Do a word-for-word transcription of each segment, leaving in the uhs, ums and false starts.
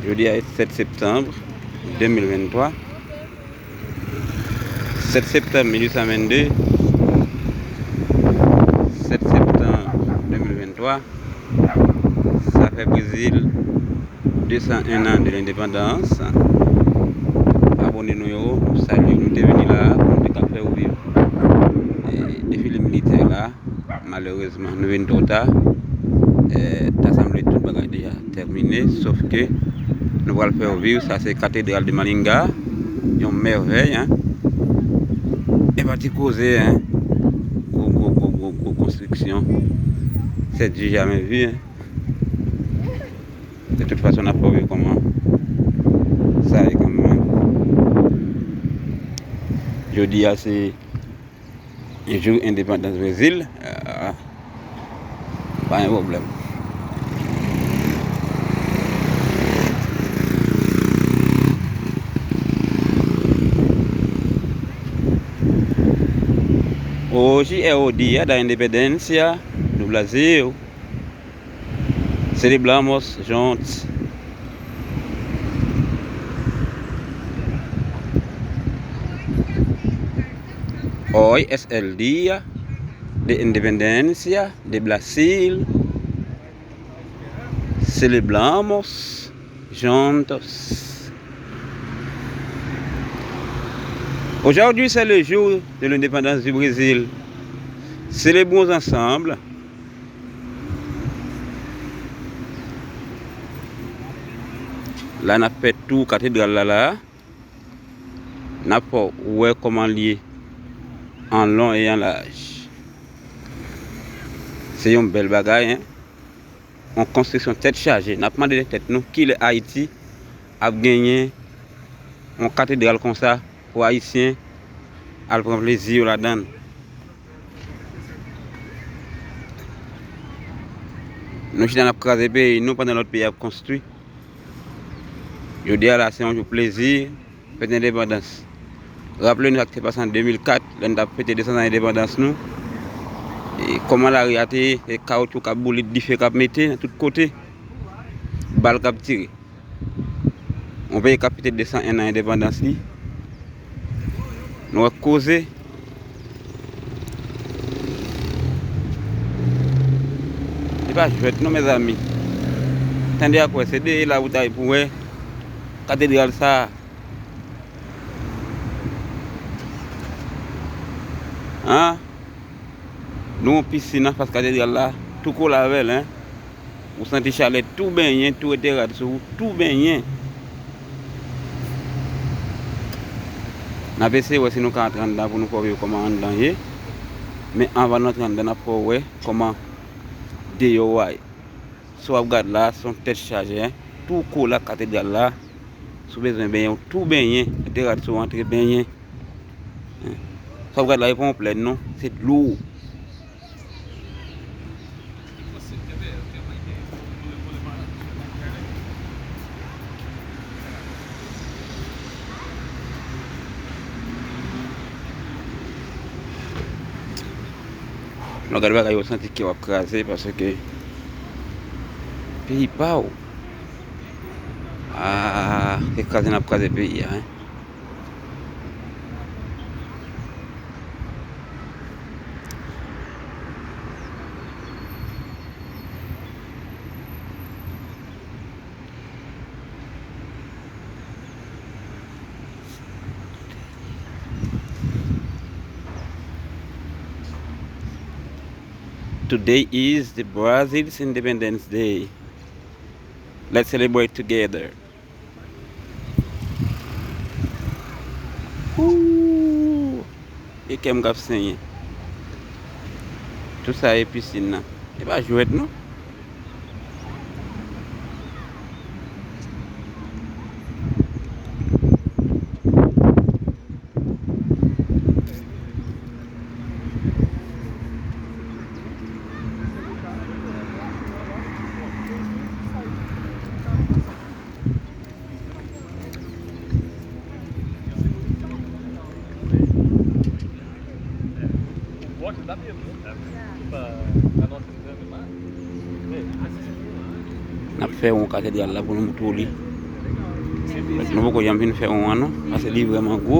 Jodi a se sèt septanm de mil venntwa. Sèt septanm mil uit san vennde. Sèt septanm de mil venntwa. Sa fè Brezil de san en an de lendepandans. Abòne nou yo, nou salye, nou te vini la pou nou te ka fè w viv, e, defile militè la. Malerezman, nou vin twò ta. E, ta sanble tout bagay deja tèmine, sof ke nou pral fè w viv. Sa se Katedral de Malinga, yon mèvèy, en. E pa ti koze, en. Gwo, gwo, gwo, gwo, gwo konstriksyon. C'est du jamais vu, en. De tout fason, n ap fè w viv kòman sa ye kanmenm. Jodi a, se jou endepandans Brezil. Ah, pa gen pwoblèm. Hoje é o dia da independência do Brasil. Celebramos juntos. Hoy es el día de independencia de Brasil. Celebramos juntos. Aujourd'hui, c'est le jour de l'indépendance du Brésil. Célébrons ensemble. La, n ap fè tou katedral la, la. N ap fè w wè kòman l ye an lon e an laj. Se yon bèl bagay, en. Yon konstriksyon tèt chaje. N ap mande nan tèt nou, kilè Ayiti ap genyen yon katedral konsa pou Ayisyen al pran plezi yo ladan l? Nou chita n ap kraze peyi nou pandan lòt peyi ap konstwi. Jodi a la, se yon jou plezi, fèt endepandans. Raple nou sa k te pase an de mil kat, lè n t ap fete de san zan endepandans nou. E kòman lari a te ye, se kawoutchou k ap boule, dife k ap mete nan tout kote, bal k ap tire. Yon peyi k ap fete de san en an endepandans li, nou wè koze. Li pa jwèt non, mezanmi. Tande ak wè, se deye la ou ta ye pou wè katedral sa a. An? Nou yon pisin anfas katedral la, tou kole avè l, en. Ou santi chalè tou benyen, tou rete rad sou ou, tou benyen. N ap eseye wè si nou ka antre anndan pou nou fè w wè kòman anndan ye. Men anvan nou antre anndan, n ap fè w wè kòman deyò a ye. Sa w ap gad la, se yon tèt chaje, en. Tou kole ak katedral la. Si w bezwen benyen, w tou benyen. Rete rad sou w, antre benyen. Sa w gad la, e pa yon plèn non, se dlo. Lè w gade bagay yo, w santi kè w ap kraze paske peyi pa w. Ah, se kraze n ap kraze peyi a, en. Today is the Brazil's Independence Day. Let's celebrate together. Ooh, e kè m k ap senyen. Tout sa e pisin nan. E pa jwèt non. Fè won katedral la pou nou moutre w li. Nou poko janm fin fè won an non, paske li vrèman gwo.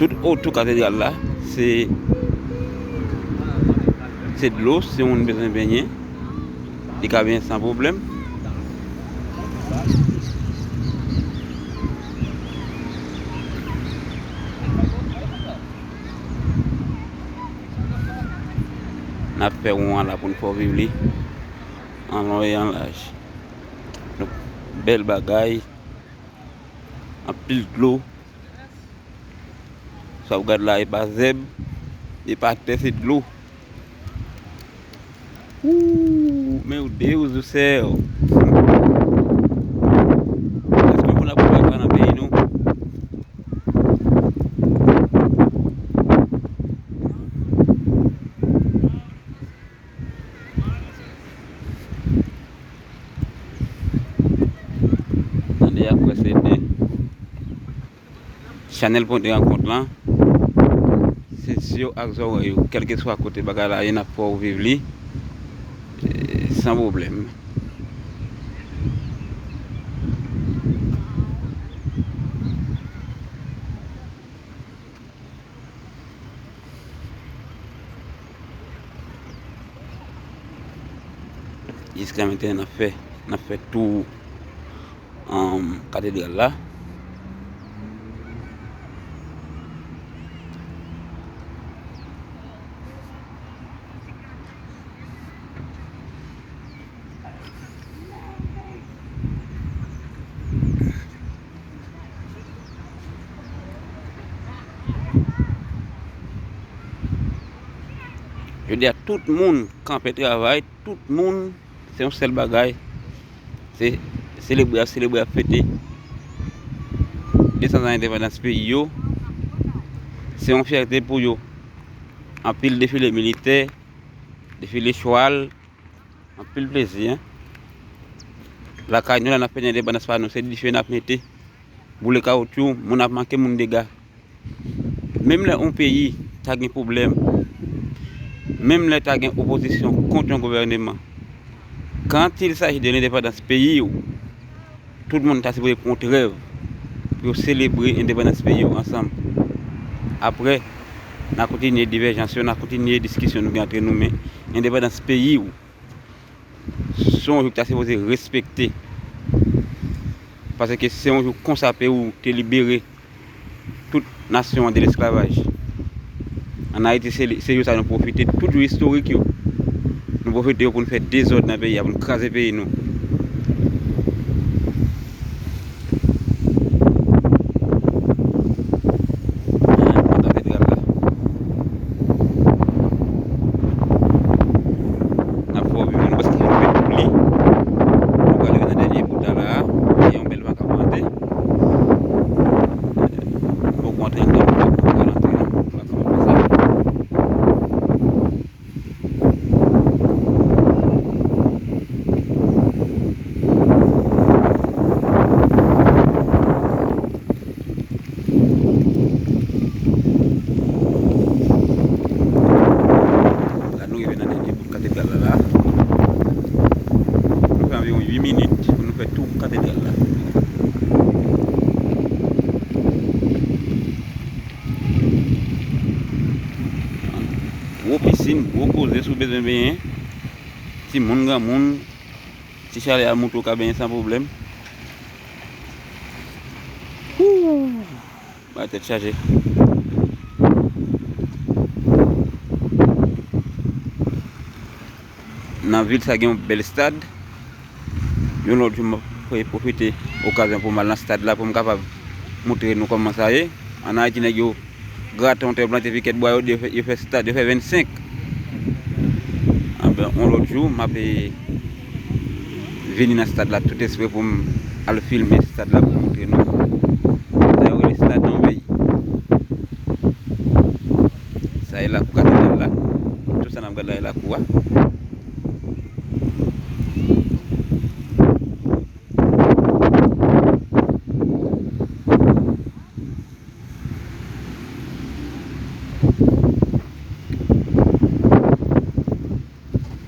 Tout otou katedral la, se, se dlo, si moun bezwen benyen, li ka benyen san pwoblèm. N ap fè won an la pou n fè w viv li an lon e an laj. Donk, bèl bagay, anpil dlo. Sa w gad la, e pa zèb, e pa tè, se dlo. Ooh, meu Deus do céu! Èske moun ap pran nan peyi nou? Tande, apre se de chanèl pwent rankont lan, se zye w ak zòrèy ou, kèlkeswa kote bagay la ye, n ap fè w viv li, eh, san pwoblèm. Jiska mentnan, n ap fè, n ap fè tou, um, katedral la. Jodi a, tout moun kanpe travay, tout moun, se yon sèl bagay, se selebre, ap selebre, ap fete de san zan endepandans peyi yo. Se yon fyète pou yo. Anpil defile militè, defile chwal, anpil plezi, en. Lakay nou la, n ap fete endepandans pa nou, se dife n ap mete, boule kawotchou, moun ap manke moun dega. Menm lè yon peyi ta gen pwoblèm, menm lè ta gen opozisyon kont yon gouvèneman, quand il s'agit de l'indépendance peyi w, tout moun ta sipoze pran yon trèv pou yo selebre endepandans peyi yo ansanm. Apre, n a kontinye divèjans yo, n a kontinye diskisyon nou gen antre nou, men endepandans peyi w, se yon jou ki ta sipoze respekte. Paske se yon jou konsa peyi w te libere tout nasyon an de lesklavaj. Ann Ayiti, se, se jou sa nou pwofite, tout jou istorik yo. Nou pwofite yo pou n fè dezòd nan peyi a, pou n kraze peyi nou. Katedral la. N ap fè w viv li, nou prèske fin fè tout li. Nou prale nan dènye bout la la a. Se yon bèl vag ap monte. Fòk w antre anndan pou w pral antre nan vag ap monte sa. La, nou rive nan dènye bout katedral la, la. Nou fè anviwon uit minit pou nou fè tou katedral la. Gwo pisin, gwo koze si w bezwen benyen. Timoun, granmoun, ti chalè a moutre w ka benyen san pwoblèm. Woo! Bay tèt chaje. Nan vil sa gen yon bèl estad. Yon lòt jou, m ap pwofite okazyon pou m al nan estad la pou m kapab moutre nou kòman sa ye. Ann Ayiti, nèg yo grate yon tè, yo plante pikèt bwa, yo di yo fè, yo fè estad, yo fè vennsenk. Anben, yon lòt jou, m ap, eh, vini nan estad la tout espre pou m al filme estad la pou m moutre nou. Sa yo rele estad nan yon peyi. Sa e lakou katedral la. Tout sa n ap gad la e lakou a.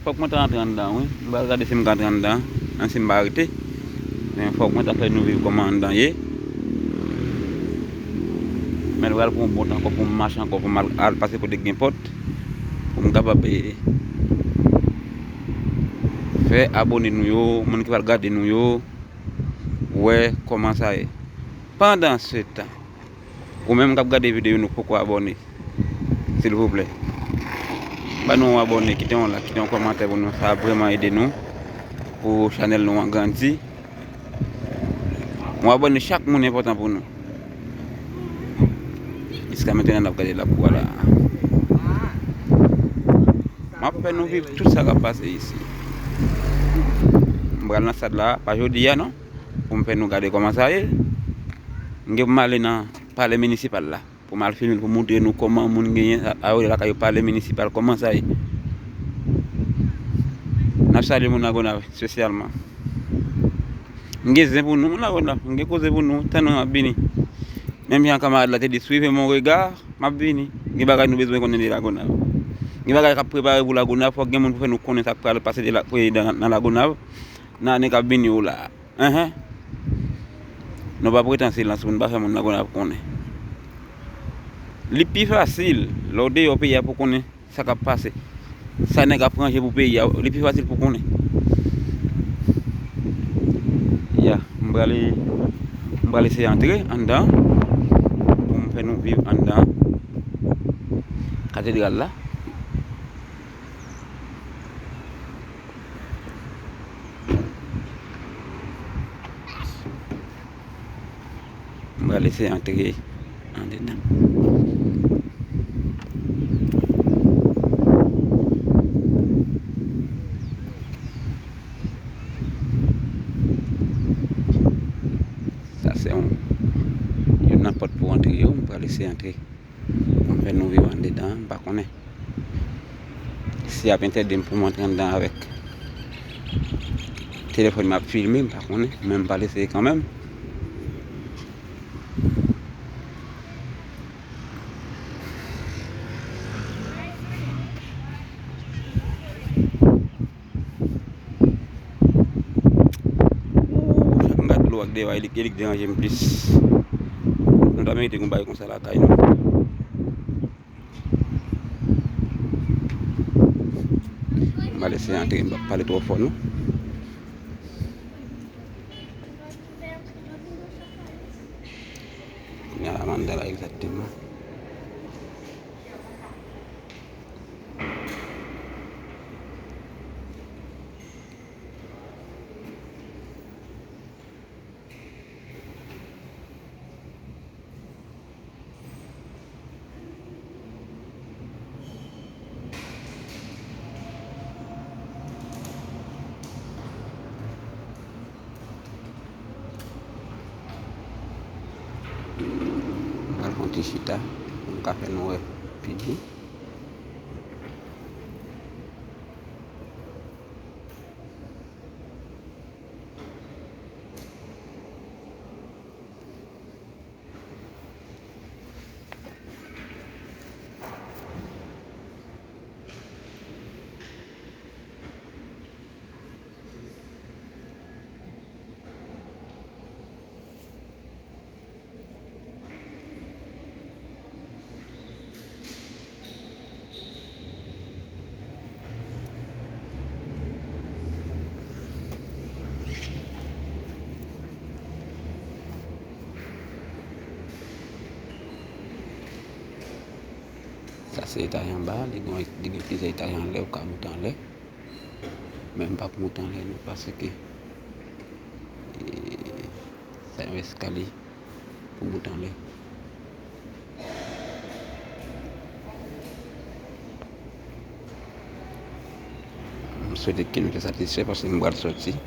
Fò Fòk mwen ta antre anndan, wi. M pral gade si m ka antre anndan, menm si m pa rete. Men fòk mwen ta fè nou viv kòman anndan ye. Men l pral pran yon bon tan ankò pou m mache ankò, pou m al, al pase kote k gen pòt, pou m kapab, eh, fè abòne nou yo, moun ki pral gade nou yo, wè kòman sa ye. Pandansetan, ou menm k ap gade videyo nou k poko abòne, silvouplè, ba nou yon abòne, kite yon like, kite yon kòmantè pou nou. Sa ap vrèman ede nou pou chanèl nou an grandi. Yon abòne chak moun enpòtan pou nou. Jiska mentnan n ap gade lakou a la. M ap fè nou viv tout sa k ap pase isi. M pral nan stad la, pa jodi a non, pou m fè nou gade kòman sa ye. M gen pou m ale nan palè minisipal la, pou m al filme l, pou montre nou kòman moun genyen a, a lakay yo, palè minisipal, kòman sa ye. N ap salye moun Lagonav espesyalman. M gen zen pou nou, moun Lagonav, m gen koze pou nou, tann nou m ap vini. Menm jan kanmarad la te di, suivez mon regard, m ap vini. Gen bagay nou bezwen konnen de Lagonav. Gen bagay k ap prepare pou Lagonav, fòk gen moun pou fè nou konnen sa k pral pase de la, nan, nan Lagonav, nan ane k ap vini yo la. Enhen. Nou pa pretan silans pou nou pa fè moun Lagonav konnen. Li pi fasil lè w deyò peyi a pou konnen sa k ap pase. Sa nèg ap ranje pou peyi a, li pi fasil pou konnen. Ya, m prale, m prale eseye antre anndan pou m fè nou viv anndan katedral la. M pral eseye antre andedan. Sa se yon, youn nan pòt pou antre yo. M pral eseye antre pou m fè nou viv andedan, m pa konnen si y ap entèdi m pou m antre anndan avèk telefòn m ap filme, m pa konnen, men m pral eseye kanmenm. Ooh, chak m gad dlo ak deyò a, e li, e li k deranje m plis. Nou ta merite yon bagay konsa lakay nou. M pral eseye antre, m p ap pale twò fò non. Kounye a la m anndan la egzakteman. M pral fè yon ti chita pou m ka fè nou wè pi byen. Sa se etaj anba, li gen, li gen plizyè etaj anlè, ou ka moute anlè. Men m p ap moute anlè non, paske, e, sa yon eskalye pou moute anlè. M swete ke nou te satisfè paske m pral sòti.